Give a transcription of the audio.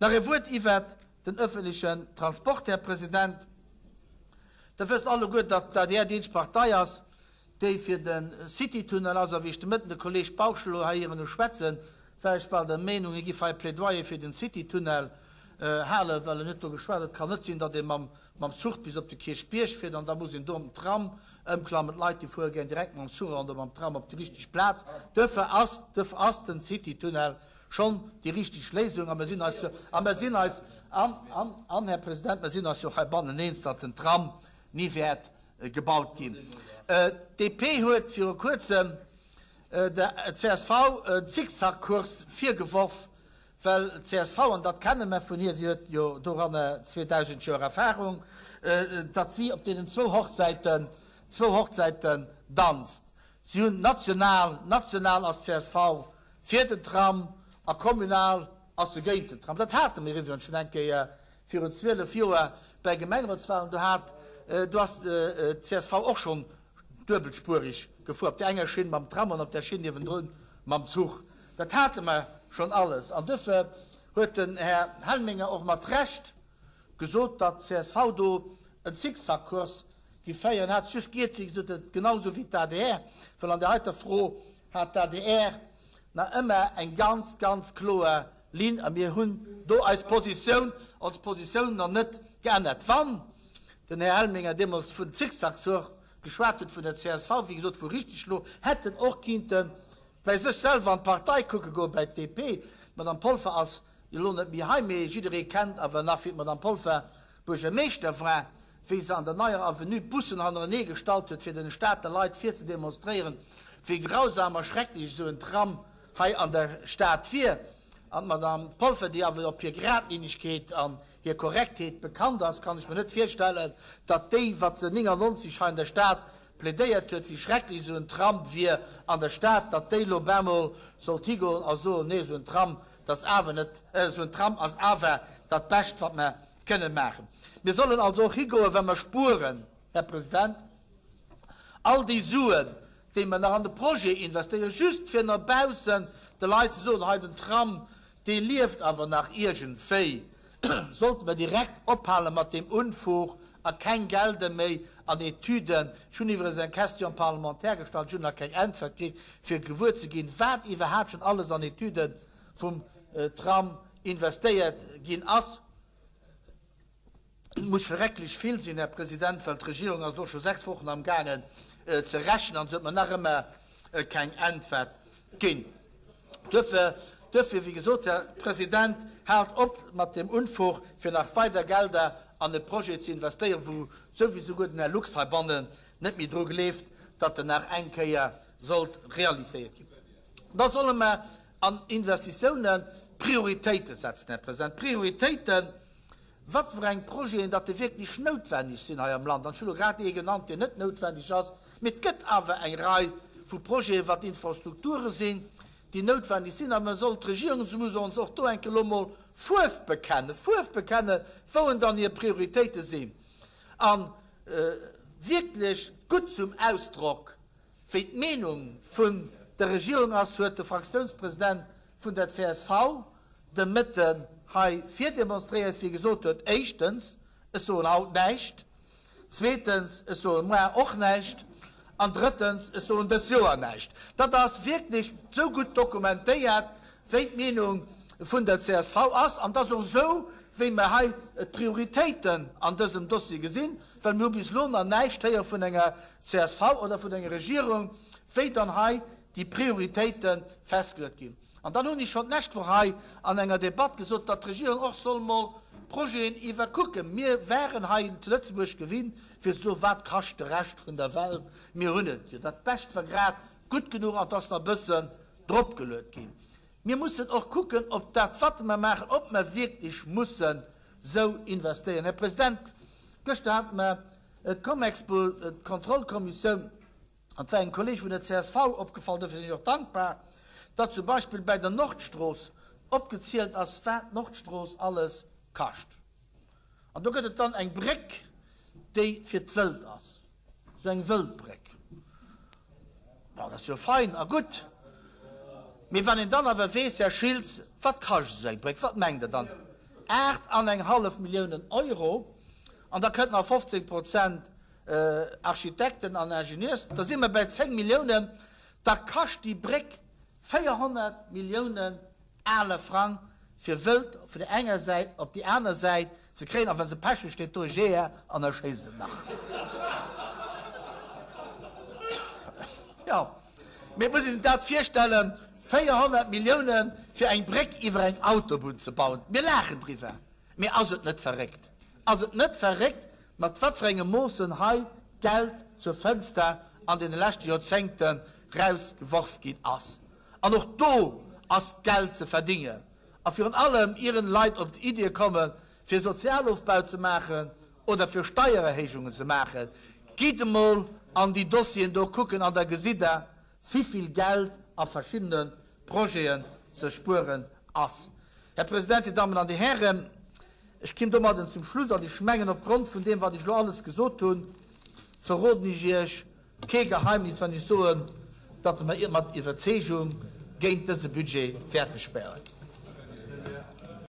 Nach e Wuert iwwert den öffentlichen Transport, Här President. Der wësst alleguer, datt d'ADR déi eenzeg Partei ass, déi fir de Citytunnel ass. A wéi ech de Mëtten de Kolleeg Bausch elo hei hiren hu schwätzen, war ech bal der Meenung, hie giff hei e Plädoyer fir den Citytunnel halen, well en huet do geschwat, et kann net sinn, datt ee mam Zuch bis op de Kierchbierg fiert an da muss een do op den Tram ëmklammen. D'Leit, déi fuere gär direkt mam Zuch an oder mam Tram op déi richteg Plaz. Duerfir ass, duerfir ass den Citytunnel schonn déi richteg Léisung. A mir sinn eis jo, a mir sinn eis, an, an, an, Här President, mir sinn eis jo och heibannen eens, datt den Tram ni wäert gebaut ginn. D'DP huet viru Kuerzem der csv en Zickzackkurs virgeworf, well d'CSV, an dat kenne mer vun hir, si huet jo doranner 2.000 Joer Erfahrung, datt si op deenen zwou Hochzäiten, zwou Hochzäiten danzt. Si hunn national, national ass d'CSV fir den Tram a communal ass se géint den Tram. Dat hate mir iwwregens schonn eng Kéier virun 12 Joer bäi Gemengerotswahlen, do hat, do ass d'CSV och schonn duebelspuerig gefuer, op där enger Schinn mam Tram an op där Schinn niewendrun mam Zuch. Dat hate mer schonn alles. An duerfir huet den Här Helminger och mat Recht gesot, datt d'CSV do en Zickzackkurs giff féieren. Hat sech just giert, wéi gesot huet, genau esou wéi d'ADR, well an där heiter Fro hat d'ADR nach ëmmer eng ganz, ganz kloer Linn a mir hunn do eis Positioun, ons Positioun nach net geännert. Wann den Här Helminger deemools vun Zickzackzuch geschwat huet vun der csv, wéi gesot, vu richtig elo, hätt en och kinnte bäi sech selwer an d'Partei kucke goen, bäi d'DP. D'Madame Polfer ass jo elo net méi hei, mee jidderee kennt awer nach, wéi d'Madame Polfer Buergermeeschter war, wéi se an der Neier Avenue d'Bussen hannerenee gestallt huet, fir den Stater Leit virzedemonstréieren, wéi grausam a schrecklech esou en Tram hei an der Stad wier. An d'Madame Polfer, déi awer op hir Gradlinegkeet an hir Korrektheet bekannt ass, kann ech mir net virstellen, datt déi, wat se 99 hei an der Stad plädéiert huet, wéi schrecklech esou en Tram wier an der Stad, datt déi elo bemol sollt higoen a soen, nee, esou en Tram, dat ass awer net, esou en Tram ass awer dat Bescht, wat mer kënnen maachen. Mir sollen also och higoen, wa mer spueren, Här President, all déi Suen, déi mer nach an de Projet investéieren, just fir no baussen de Leit ze soen, hei den Tram, dee lieft awer nach iergendwéi, sollte mer direkt ophale mat deem Unfug a keng Gelder méi an Etüden. Ech hunn iwwregens eng Question parlementaire gestallt, ech hunn nach keng Äntwert kritt, fir gewuer ze ginn, wat iwwerhaapt schonn alles an Etüde vum Tram investéiert ginn ass. Et muss schrecklech vill sinn, Här President, well d'Regierung ass elo scho 6 Wochen amgaangen ze rechnen an se huet mer nach ëmmer keng Äntwert ginn. Duerfir, duerfir, wéi gesot, Här President, haalt op mat deem Unfug, fir nach weider Gelder an e Projet ze investéieren, wou souwisouguer den Här Lux heibannen net méi dru gleeft, datt en nach eng Kéier sollt realiséiert ginn. Da solle mer an Investitiounen Prioritéite setzen, Här President, Prioritéiten, wat fir eng Projeten datt déi wierklech noutwenneg sinn hei am Land. An ech hu lo grad ee genannt, deen net noutwenneg ass, mee et gëtt awer eng Rei vu Projeten, wat Infrastrukture sinn, déi noutwenneg sinn. A mer soll, d'Regierung se muss ons och do eng Kéier elo mol Fuerf bekennen, Fuerf bekennen, wou en dann hir Prioritéite sinn. A wierklech gutt zum Ausdrock Wéi d'Meenung vun der Regierung ass, huet de Fraktiounspresident vun der csv de Mëtten hei virdemonstréiert, wéi e gesot huet, éischtens, ech soen haut näischt, zweetens, ech soen muar och näischt an drëttens, ech soen dës Joer näischt. Dat ass wierklech esou gutt dokumentéiert, wéi d'Meenung vun der csv ass an et ass och esou, wéi mer hei d'Prioritéiten an dësem Dossier gesinn, well mir hu bis elo nach näischt héiere vun enger csv oder vun enger Regierung, wéi dann hei déi Prioritéite festgeluet ginn. An dann hunn ech schonn d'lescht Woch hei an enger Debatt gesot, datt d'Regierung och soll mol d'Projeten iwwerkucken. Mir waren hei zu Lëtzebuerg gewinnt, fir ze soen, Wat kascht de Rescht vun der Welt? Mir hunn et jo. Dat Bescht war grad gutt genuch an et ass nach e bëssen dropgeluet ginn. Mir mussen och kucken, ob dat, wat mer maachen, ob mer wierklech mussen sou investéieren. Här President, gëschter hate mer d'Comexbu, d'Kontrollkommissioun, an et war engem Kolleeg vun der csv opgefall, dofir sinn ech och dankbar, datt zum Beispill bäi der Nordstrooss opgezielt ass, wat d'Nordstrooss alles kascht. An do gëtt et dann eng Bréck, déi fir d'Wëld ass. Esou eng Wëldbréck. Bon, dat ass jo fein a gutt. Mee wann een dann awer weess, Här Schiltz, wat kascht esou eng Bréck? Wat mengt Der dann? 8 an eng hallef Milliounen Euro, an da kënnt nach 15 Prozent Architekten an Ingenieurs, da si mer bei 10 Milliounen, da kascht déi Bréck 400 Milliounen ale Frang, fir Wëld vun der enger Säit op déi aner Säit ze kréien, a wa se Pech hunn, steet do e Jeeër an erschéisst et nach. Jo, mee et muss een sech dat virstellen, 400 Milliounen fir eng Bréck iwwer eng Autobunn ze bauen. Mir laachen driwwer, mee ass et net verréckt? Ass et net verréckt, mat wat fir enge Moossen hei d'Geld zur Fënster an deene leschte Joerzéngte rausgeworf ginn ass? An och do ass Geld ze verdingen. A virun allem ieren Leit op d'Iddie kommen, fir Sozialofbau ze maachen oder fir Steiererhéijungen ze maachen, gitt emol an déi Dossieren do kucken an da gesitt Der, wivill Geld a verschiddene Projeten ze spueren ass. Här President, Dir Dammen an Dir Hären, ech kimm domadden zum Schluss an ech mengen, opgrond vun deem, wat ech elo alles gesot hunn, verroden ech Iech Kee Geheimnis, wann ech soen, datt mer mat Iwwerzeegung géint dëse Budget wäerte spären.